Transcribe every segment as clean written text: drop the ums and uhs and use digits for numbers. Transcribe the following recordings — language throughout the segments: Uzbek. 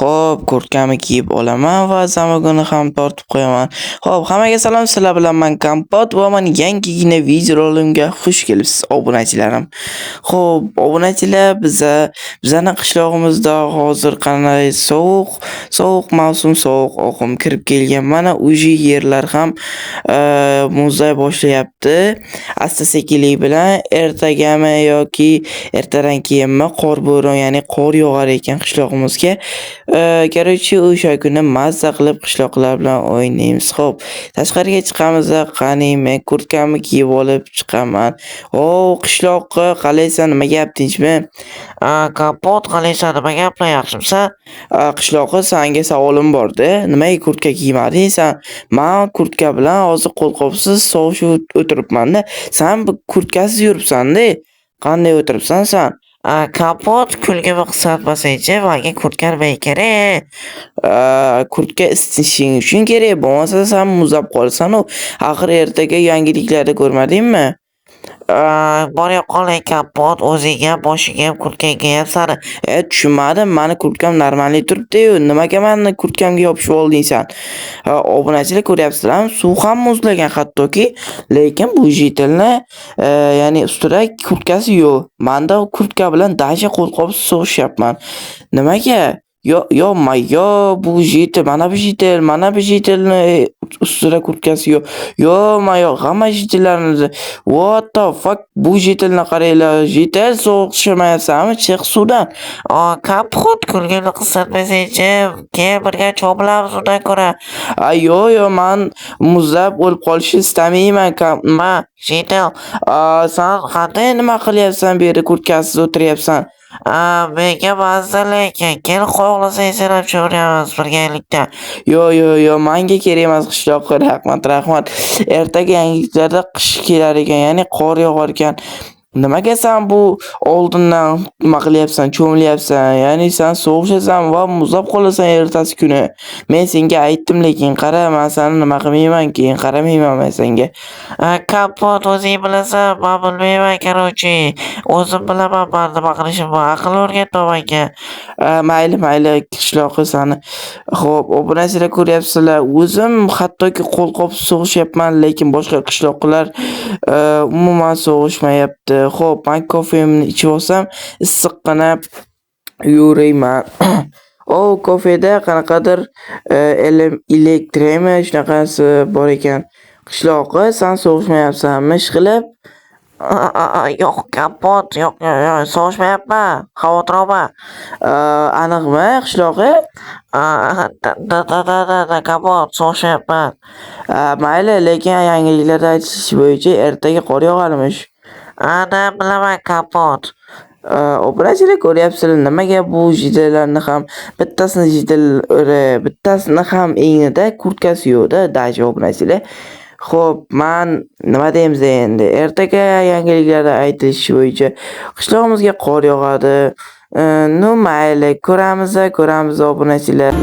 Xo'p, kurtkamni kiyib olaman va zamogini ham tortib qo'yaman. Xo'p, hammaga salom, sizlar bilan men Kompot va men yangigina videorolimga xush kelibsiz obunachilarim. Xo'p, obunachilar, bizani qishlog'imizda hozir qanday sovuq, sovuq mavsum, sovuq oqim kirib kelgan. Mana uji yerlar ham muzlay boshlayapti. Asta-sekinlik bilan ertagami yoki ertadan keyinmi qor bo'ron, ya'ni qor yog'ar ekan qishlog'imizga. Короче, o'sha kuni mazza qilib qishloqlar bilan o'ynaymiz. Xo'p, tashqariga chiqamiz. Qani, men kurtkamni kiyib olib chiqaman. O, qishloqqa qalaysan, nima gap, tinchmi? Kompot qalaysan, nima gaplar, yaxshimisan? Qishloqqa senga savolim bor-da. Nimaga kurtka kiymading sen? Men kurtka bilan hozir qo'lqopsiz sovishib o'tiribman-da. Sen bu kurtkasiz yuribsan-da. Qanday o'tiribsan sen? Kompot kulgimni qisqartmasangchi, menga kurtka nimaga kerak? Kurtka isitishing uchun kerak, bo'lmasa sen muzlab qolasan-u. Axir ertaga yangiliklarda ko'rmadingmi? Bor yo'q kompot, o'zingga ham, boshingga ham, kurtkangga ham sani. Tushunmadim, mani kurtkam normalniy turibdi-yu, nimaga mani kurtkamga yopishib olding sen? Obunachilar ko'ryapsizlarmi? Suv ham muzlagan hattoki, lekin bu jitelni, ya'ni ustida kurtkasi yo'q. Menda kurtka bilan даже qo'lqopsiz sog'ishyapman. Nimaga? Yo, yo, yo, bu jitel, mana bu jitel, mana bu jitelni ustida kurtkasi yo'q. Yo, ma yo, hamma jitellarni what the fuck, bu jitelni qaranglar, jitel so'g'ishamayapsanmi? Chiq suvdan. Kompot kulgimni qisqartmasangchi, keyin birga cho'milamiz undan ko'ra. Yo'q, yo'q, man muzlab o'lib qolishni istamayman. Ma, jitel, Sen qanday nima qilyapsan bu yerda kurtkasiz o'tiryapsan? Menga mazza lekin, kel xohlasang sen ham cho'milamiz birgalikda. Yo'q, yo'q, yo'q, menga kerak emas qishloqqa, rahmat, rahmat. Ertaga yangiliklarda qish kelar ekan, ya'ni qor yog'ar ekan. Nimaga sen bu oldindan nima qilyapsan, cho'milyapsan? Ya'ni sen sog'ishasan va muzlab qolasan ertasi kuni. Men senga aytdim, lekin qara, men seni nima qilmayman, keyin qaramayman men senga. Kompot o'zing bilasan, men bilmayman, короче. O'zim bilaman men nima qilishimni, aql o'rgatma menga. Mayli, mayli, qishloqi sani. Xo'p, obunachilar ko'ryapsizlar, o'zim hattoki qo'lqop sog'ishyapman, lekin boshqa qishloqlar umuman sog'ishmayapti. Xo'p, men kofemni ichib olsam, issiqqina yurayman. O, kofeda qanaqadir elektremi shunaqasi bor ekan. Qishloqi, sen sog'ishmayapsanmi ishqilib? Yo'q, kompot, yo'q, yo'q, yo'q, sog'ishmayapman, xavotir olma. Aniqmi, qishloqi? Da, da, da, da, da, kompot, sog'ishmayapman. Mayli, lekin yangiliklarda aytish bo'yicha ertaga qor yog'armish. Ana, bilaman, kompot. Obunachilar ko'ryapsizlar, nimaga bu jitellarni ham bittasini jitel bittasini ham egnida kurtkasi yo'q-da, даже obunachilar. Xo'p, man nima deymiz endi? Ertaga yangiliklarda aytilishi bo'yicha qishlog'imizga qor yog'adi. Ну mayli, ko'ramiz, ko'ramiz obunachilar.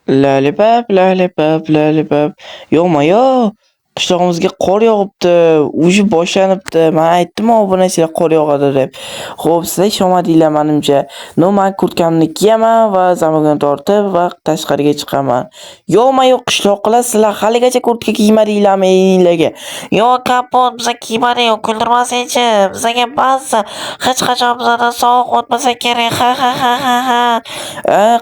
Lollipop, lollipop, lollipop. Yo'qmi, yo'q. Qishlog'imizga qor yog'ibdi, уже boshlanibdi. Men aytdim obunachilar qor yog'adi deb. Xo'p, sizlar ishonmadinglar menimcha. No, men kurtkamni kiyaman va zamogini tortib va tashqariga chiqaman. Yo'qmi, yo'q, qishloqlar, sizlar haligacha kurtka kiymadinglarmi egninglarga? Yo'q, kompot, biza kiymadik, kuldirmasangchi. Bizaga mazza, hech qachon bizadan sovuq o'tmasa kerak. Ha ha ha ha ha.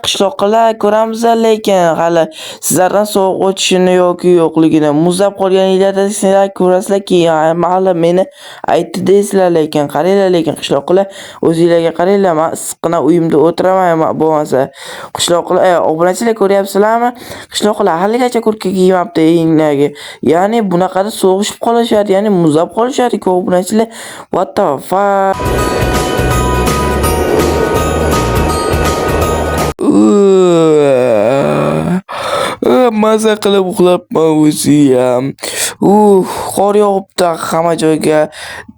Qishloqlar ko'ramiz lekin hali sizlardan sovuq o'tishini yoki yo'qligini muzlab qolganinglarda sizlar ko'rasizlar keyin hali meni aytdi deysizlar, lekin qaranglar, lekin qishloqlar o'zinglarga qaranglar, men issiqqina uyimda o'tiraman bo'lmasa. Qishloqlar, obunachilar ko'ryapsizlarmi? Qishloqlar haligacha kurtka kiymabdi egnilariga. Ya'ni bunaqada so'g'ishib qolishadi, ya'ni muzlab qolishadi obunachilar. What the fuck? Maza qilib uxlabman o'ziyam. Qor yog'ibdi hamma joyga.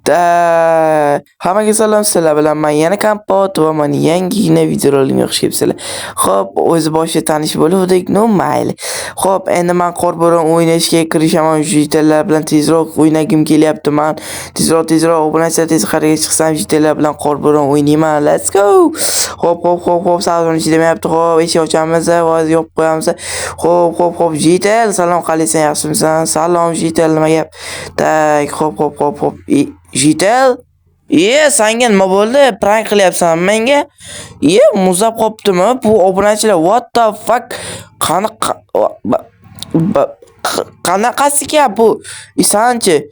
Da hammaga salom, sizlar bilan men yana Kompot va men yangigina videorolikga xush kelibsizlar. Xo'p, o'zi boshida tanish bo'luvdik, no mayli. Xo'p, endi men qorbo'ron o'ynashga kirishaman. Jitellar bilan tezroq o'ynagim kelyapti men. Tezroq tezroq obunachilar tez qariga chiqsam jitellar bilan qorbo'ron o'ynayman. Let's go. Xo'p, xo'p, xo'p, xo'p, savdoni chidamayapti. Xo'p, eshik ochamiz va yopib qo'yamiz. Xo'p, xo'p, xo'p, Jitel, salom, qalaysan, yaxshimisan? Salom Jitel, nima gap? Tak, xo'p, xo'p, xo'p, xo'p. Jitel? Iye, sanga nima bo'ldi? Prank qilyapsanmi menga? Iye, muzlab qoptimi? Bu obunachilar, what the fuck? Qani qanaqasi gap bu? Sanchi?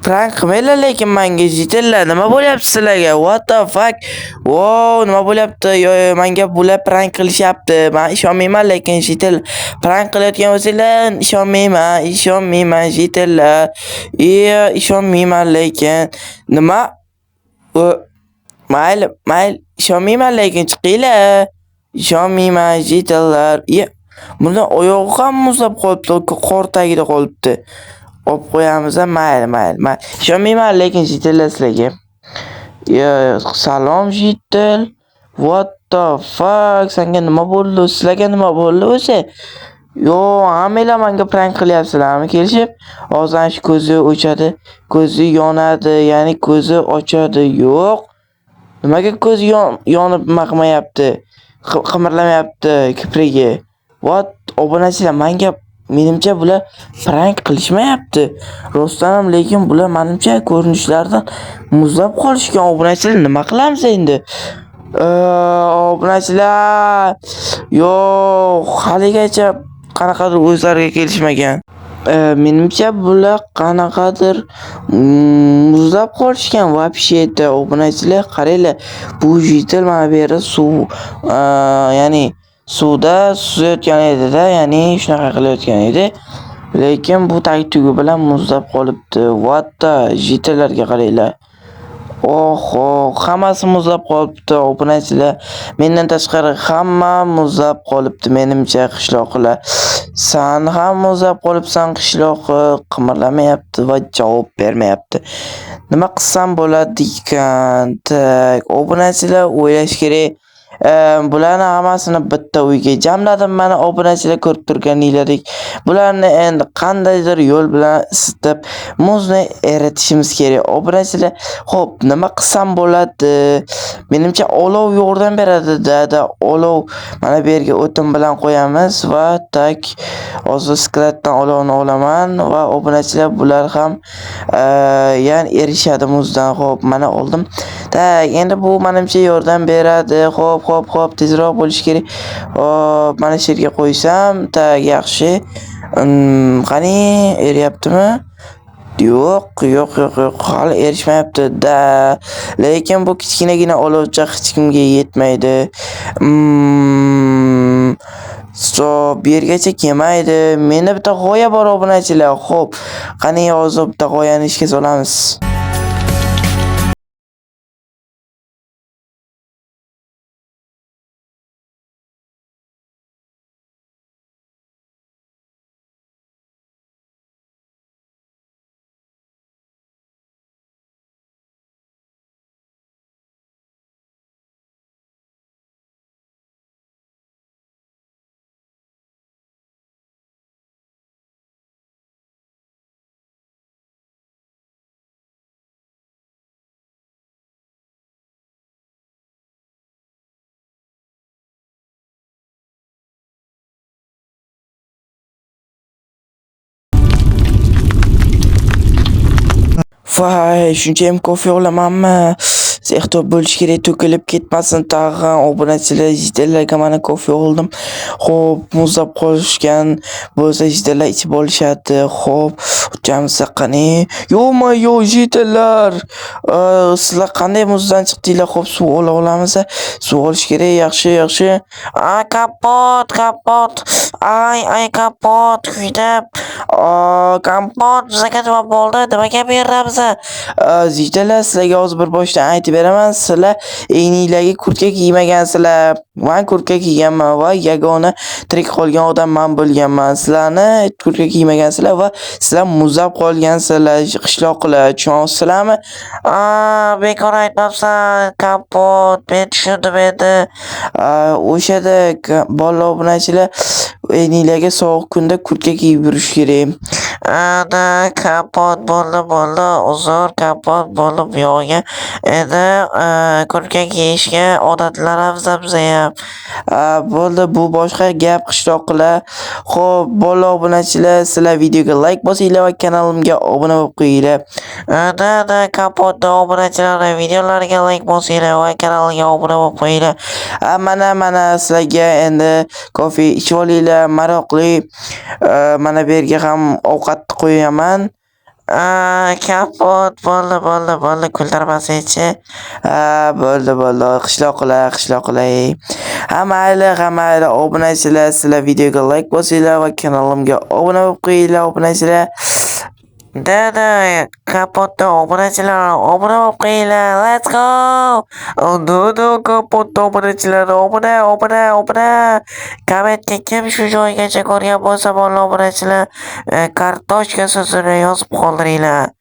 Prank qilmanglar lekin menga Jitellar, nima bo'lyapti sizlarga? What the fuck? Wow, nima bo'lyapti? Yo, yo, menga bular prank qilishyapti. Men ishonmayman lekin Jitel prank qilayotgan bo'lsanglar, ishonmayman, ishonmayman Jitellar. Iye, ishonmayman lekin. Nima? Mayli, mayli, ishonmayman lekin chiqinglar. Ishonmayman Jitellar. Iye, buni oyog'i ham muzlab qolibdi, qor tagida qolibdi. Olib qo'yamiz, mayli, mayli, mayli. Ishonmayman lekin Jitellar sizlarga. Yo, salom Jitel. What the fuck? Senga nima bo'ldi? Sizlarga nima bo'ldi o'zi? Yo, hammanglar menga prank qilyapsizlarmi kelishib? Hozir shu ko'zi o'chadi, ko'zi yonadi, ya'ni ko'zi ochadi. Yo'q. Nimaga ko'zi yonib nima qilmayapti? Qimirlamayapti kiprigi. What? Obunachilar, menga menimcha bular prank qilishmayapti. Rostdan ham lekin bular menimcha ko'rinishlaridan muzlab qolishgan obunachilar. Nima qilamiz endi? Obunachilar, yo'q, haligacha qanaqadir o'zlariga kelishmagan. Menimcha bular qanaqadir muzlab qolishgan вообще-то obunachilar, qaranglar, bu Jitel mana bu yerda suv, ya'ni suvda suzayotgan edi-da, ya'ni shunaqa qilayotgan edi. Lekin bu tag-tugi bilan muzlab qolibdi. What the Jitellarga qaranglar. Oho, hammasi muzlab qolibdi obunachilar. Mendan tashqari hamma muzlab qolibdi menimcha qishloqilar. San ham muzlab qolibsan qishloqi, qimirlamayapti va javob bermayapti. Nima qilsam bo'ladi ekan? Tak, obunachilar o'ylash kerak. Bularni hammasini bitta uyga jamladim mana obunachilar, ko'rib turganingizdek. Bularni endi qandaydir yo'l bilan isitib, muzni eritishimiz kerak obunachilar. Xo'p, nima qilsam bo'ladi? Menimcha olov yordam beradi dada. Olov mana bu yerga o'tin bilan qo'yamiz va tak hozir skladdan olovni olaman va obunachilar bular ham ya'ni erishadi muzdan. Xo'p, mana oldim. Tak, endi bu menimcha yordam beradi. Xo'p, xo'p, xo'p, tezroq bo'lishi kerak. Xo'p, mana shu yerga qo'ysam, tak, yaxshi. Qani, eriyaptimi? Yo'q, yo'q, yo'q, yo'q, hali erishmayapti da. Lekin bu kichkinagina olovcha hech kimga yetmaydi. Stop, bu yergacha kelmaydi. Menda bitta g'oya bor obunachilar. Xo'p, qani hozir bitta g'oyani ishga solamiz. Voy, shuncha ham kofe olamanmi? Ehtiyot bo'lish kerak, to'kilib ketmasin tag'in. Obunachilar, jitellarga mana kofe oldim. Xo'p, muzlab qolishgan bo'lsa jitellar ichib olishadi. Xo'p, uchamiz qani? Yo'q-ma-yo'q, jitellar. Sizlar qanday muzdan chiqdinglar? Xo'p, suv ola olamiz. Suv olish kerak, yaxshi, yaxshi. Ay, Kompot, Kompot. Ay, ay, Kompot, kuydim. Kompot, bizga nima bo'ldi? Nimaga bu yerdamiz? Jitellar, sizlarga hozir bir boshdan aytib aytib beraman, sizlar egninglarga kurtka kiymagansizlar. Men kurtka kiyganman va yagona tirik qolgan odam men bo'lganman. Sizlarni kurtka kiymagansizlar va sizlar muzlab qolgansizlar, qishloqlar, tushunyapsizlarmi? Bekor aytmabsan, Kompot, men tushundim endi. O'shada bolalar, obunachilar, egninglarga sovuq kunda kurtka kiyib yurish kerak. Da, Kompot, bo'ldi, bo'ldi, uzr, Kompot, bo'ldi buyog'iga. Endi kurtka kiyishga odatlanamiz bizayam. Bo'ldi, bu boshqa gap, qishloqlar. Xo'p, bolalar, obunachilar, sizlar videoga like bosinglar va kanalimga obuna bo'lib qo'yinglar. Da, Kompotni obunachilari videolariga like bosinglar va kanaliga obuna bo'lib qo'yinglar. Mana sizlarga endi kofe ichib olinglar, maroqli. Mana bu yerga ham ovqatni qo'yaman. Kompot, bo'ldi, bo'ldi, bo'ldi, kuldirmasangchi. Ha, bo'ldi, bo'ldi, qishloqlar, qishloqlar. Ha, mayli, ha, mayli, obunachilar, sizlar videoga like bosinglar va kanalimga obuna bo'lib qo'yinglar, obunachilar. Da, Kompotni obunachilari obuna bo'lib qo'yinglar. Let's go. Da, Kompotni obunachilari obuna, obuna, obuna. Kommentga kim shu joygacha ko'rgan bo'lsa, bolalar, obunachilar, kartoshka so'zini yozib qoldiringlar.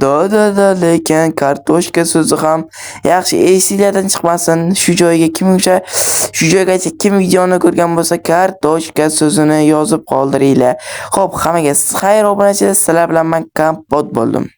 Da, lekin kartoshka so'zi ham yaxshi esinglardan chiqmasin. Shu joyga kim o'sha shu joygacha kim videoni ko'rgan bo'lsa, kartoshka so'zini yozib qoldiringlar. Xo'p, hammaga xayr, obunachilar, sizlar bilan men Kompot bo'ldim.